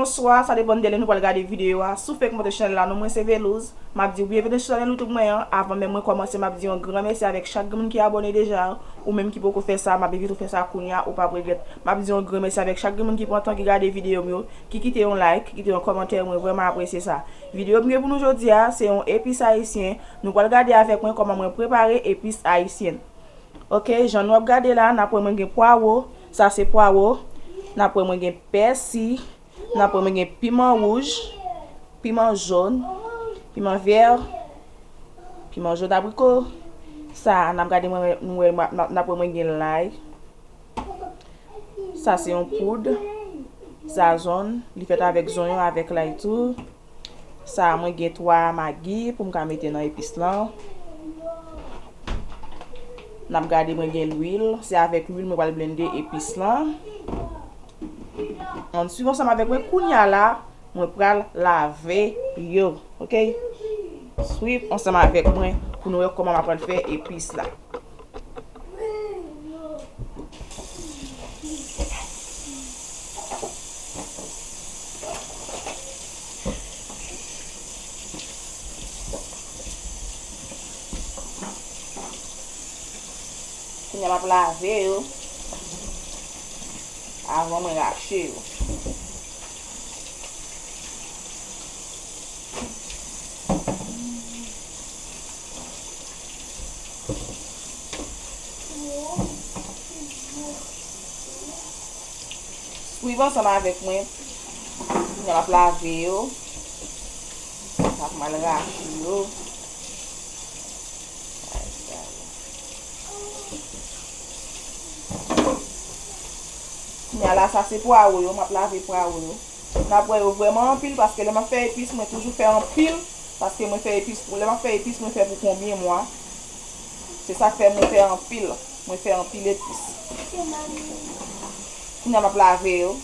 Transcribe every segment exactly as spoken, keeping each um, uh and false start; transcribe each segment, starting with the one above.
Bonswa, sa depann de lè nou pral gade videyo a. Si w fèk monte chanèl la, non mwen se Velouz. M ap di w byenveni sou chanèl YouTube mwen an. Avan menm mwen kòmanse, m ap di yon gran mèsi avèk chak grenn moun ki abòne deja. Ou menm ki poko fè sa, m ap envite w fè sa kounye a, ou p ap regrèt. M ap di yon gran mèsi avèk chak grenn moun ki pran tan, ki gade videyo m yo, ki kite yon like, ki kite yon kòmantè, mwen vrèman apresye sa. Videyo m gen pou nou jodi a, se yon epis ayisyen. Nou pral gade avèk mwen kòman mwen prepare epis ayisyen. Ok, jan nou ap gade la, n ap wè mwen gen pwawo, sa se pwawo. N ap wè mwen gen pèsi, n ap wè mwen gen piman wouj, piman jòn, piman vè, piman jòn abriko. Sa, n ap gade mwen, nou wè, n ap, n ap wè mwen gen lay. Sa se yon poud sazon, li fèt avèk zonyon, avèk lay tou. Sa mwen gen twa magi pou m ka mete nan epis lan. N ap gade mwen gen lwil, se avèk lwil mwen pral blende epis lan. Ann swiv ansanm avèk mwen kounye a la, mwen pral lave yo, ok? Swiv ansanm avèk mwen pou nou wè kòman m ap pral fè epis la. Kounye a m ap lave yo avan mwen rache yo. Swiv ansanm avèk mwen. Kounye a m ap lave yo. M ap mal rache yo. Kounye a la, sa se pwawo yo, m ap lave pwawo yo. N ap wè yo vrèman anpil, paske lè m ap fè epis, mwen toujou fè anpil, paske mwen fè epis pou, lè m ap fè epis, mwen fè pou konbyen mwa. Se sa k fè mwen fè anpil, mwen fè anpil epis. Kounye a m ap lave yo.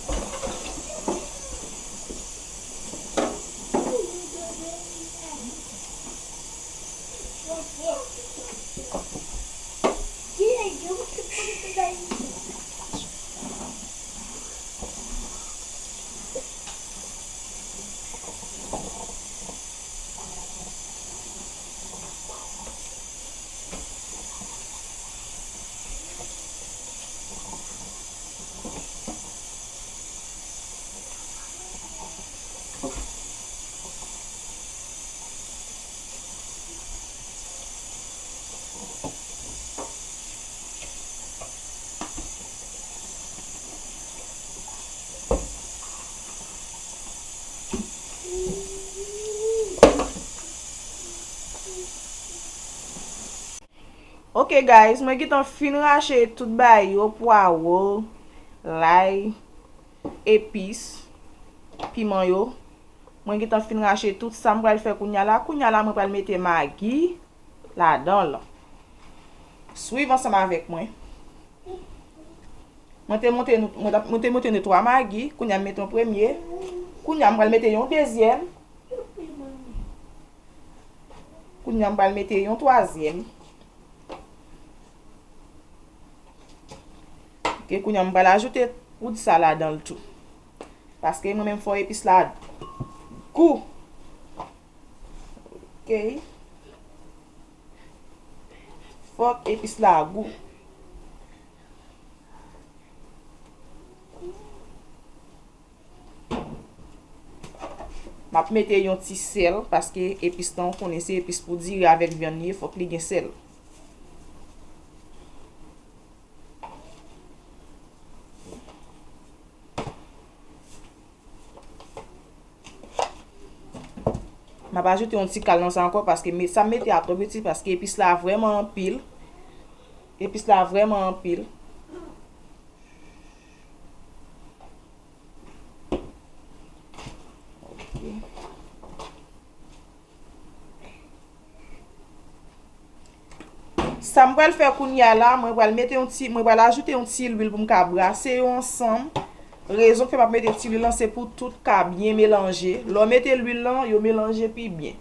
Ok guys, mwen gentan fin rache tout bagay yo, pwawo, lay, epis, piman yo. Mwen gentan fin rache tout sa m pral fè kounye a la. Kounye a la, mwen pral mete magi ladan l. Swiv ansanm avèk mwen. Mwen te montre nou, mwen t ap, mwen te montre nou twa magi. Kounye a m mete yon premye. Kounye a m pral mete yon dezyèm. Kounye a m pral mete yon twazyèm. Ok, kounye a m pral ajoute poud sa ladan l tou. Paske mwen menm fò epis la gou. Ok. Fòk epis la gou. M ap mete yon ti sèl, paske epis lan, ou konnen se epis pou diri avèk vyann li ye, fòk li gen sèl. M ap ajoute yon ti kal nan sa ankò, paske me-, sa m mete a twò piti, paske epis la vrèman anpil. Epis la vrèman anpil. Ok. Sa m pral fè kounye a la, mwen pral mete yon ti, mwen pral ajoute yon ti lwil pou m ka brase yo ansanm. Rezon k fè m ap mete ti lwil lan, se pou tout ka byen melanje. Lè w mete lwil lan, yo melanje pi byen.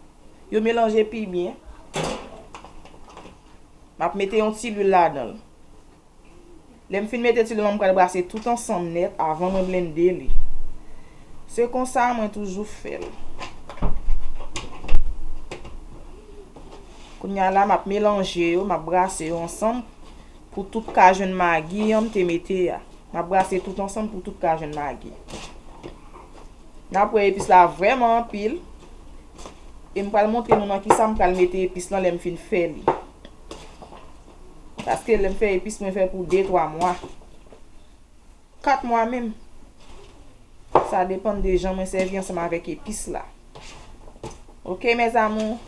Yo melanje pi byen. M ap mete yon ti lwil ladan l. Lè m fin mete ti lwil lan, m pral brase tout ansanm nèt avan mwen blende li. Se konsa mwen toujou fè l. Kounye a la, m ap melanje yo, m ap brase yo ansanm pou tout ka jwenn magi an m te mete a. M ap brase tout ansanm pou tout ka jwenn magi. N ap wè epis la vrèman anpil. E m pral montre nou nan kisa m pral mete epis lan lè m fin fè li. Paske lè m fè epis, mwen fè pou de, twa mwa. Kat mwa menm. Sa depann de jan mwen sèvi ansanm avèk epis la. Oke, mes amours?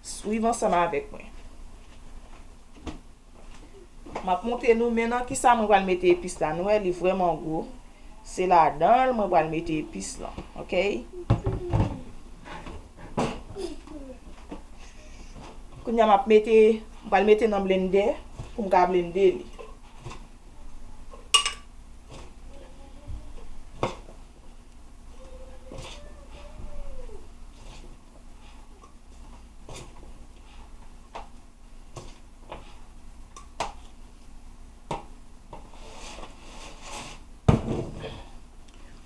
Swiv ansanm avèk mwen. M ap montre nou men nan kisa mwen pral mete epis la. Nou wè, li vrèman gwo. Se ladan l mwen pral mete epis lan, oke? Kounye a m ap mete, m pral mete nan blendè pou m ka blende li.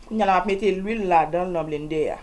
Kounye a la, m ap mete lwil ladan l nan blendè a.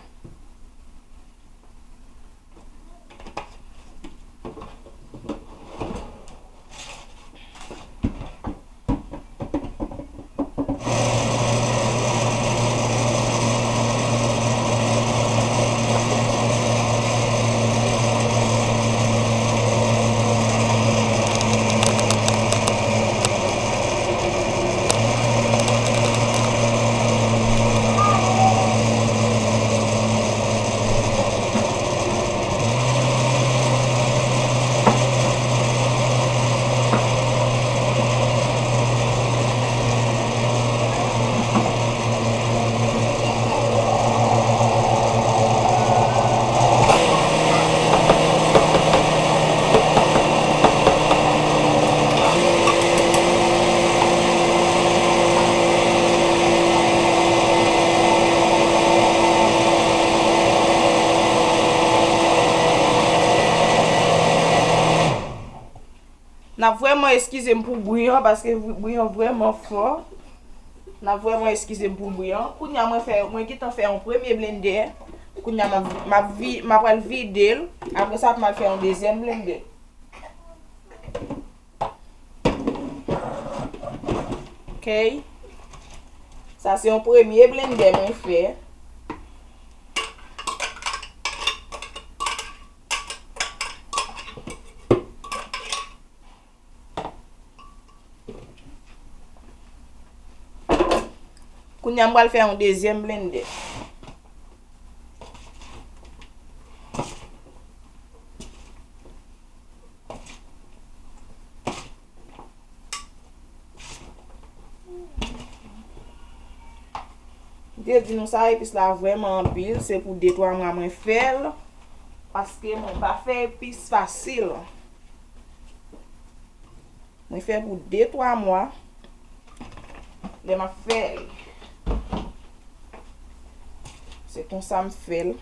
N ap vrèman eskize m pou bri an, paske bri an vrèman fò. N ap vrèman eskize m pou bri an. Kounye a mwen fè, mwen gentan fè yon premye blendè. Kounye a m ap, m ap vi-, m ap pral vide l. Apre sa, m ap fè yon dezyèm blendè. Ok. Sa se yon premye blendè mwen fè. Kounye a m pral fè yon dezyèm blendè. M te di nou sa, epis la vrèman anpil, se pou de twa mwa mwen fè l, paske mwen pa fè epis fasil. Mwen fè pou de twa mwa lè m ap fè l. Se konsa m fè l.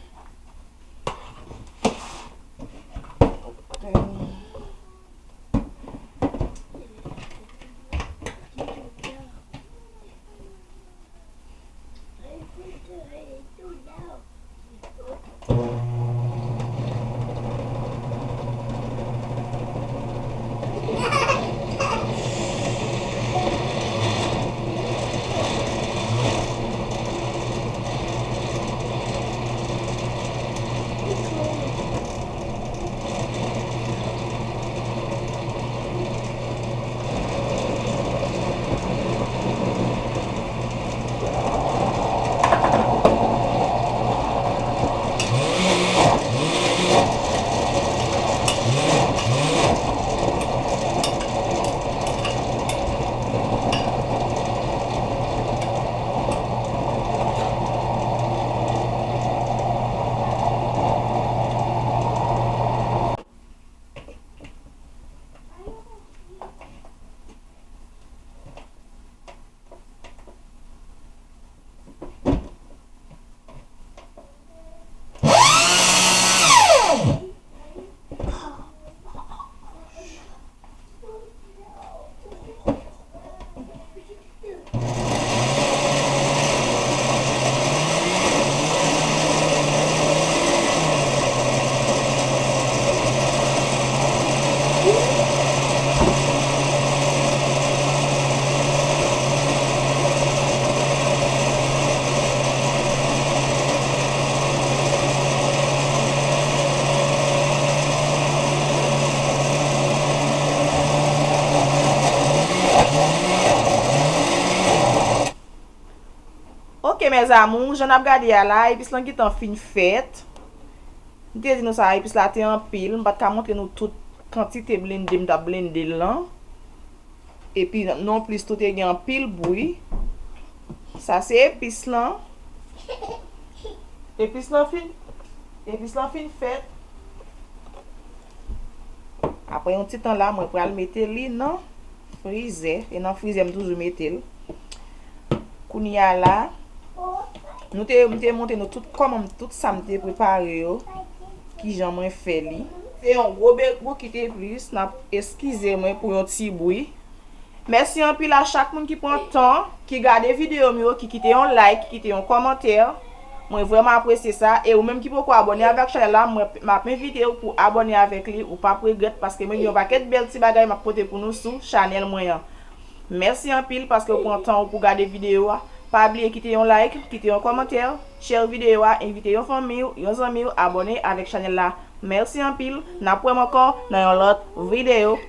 Mes amours, jan n ap gade a la, epis lan gentan fin fèt. M te di nou sa, epis la te anpil. M pa t ka montre nou tout kantite blende m t ap blende l lan. Epi nonplis tou te gen anpil bri. Sa se epis lan. Epis lan fin, epis lan fin fèt. Apre yon ti tan la, mwen pral mete li nan frizè. E nan frizè m toujou mete l. Kounye a la, nou te, m te montre nou tout kòman m, tout sa m te prepare yo, kijan mwen fè li. Se yon gwo be-, bokit epis, n ap eskize mwen pou yon ti bri. Mèsi anpil a chak moun ki pran tan, ki gade videyo m yo, ki kite yon like, ki kite yon kòmantè. Mwen vrèman apresye sa. E ou menm ki poko abòne avèk chanèl la, mwen, m ap envite w pou abòne avèk li. Ou p ap regrèt paske mwen gen yon pakèt bèl ti bagay m ap pote pou nou sou chanèl mwen an. Mèsi anpil paske w pran tan ou pou gade videyo a. Pa bliye kite yon like, kite yon kòmantè, share videyo a, envite yon fanmi w, yon zanmi w, abòne avèk chanèl la. Mèsi anpil. N ap wè m ankò nan yon lòt videyo.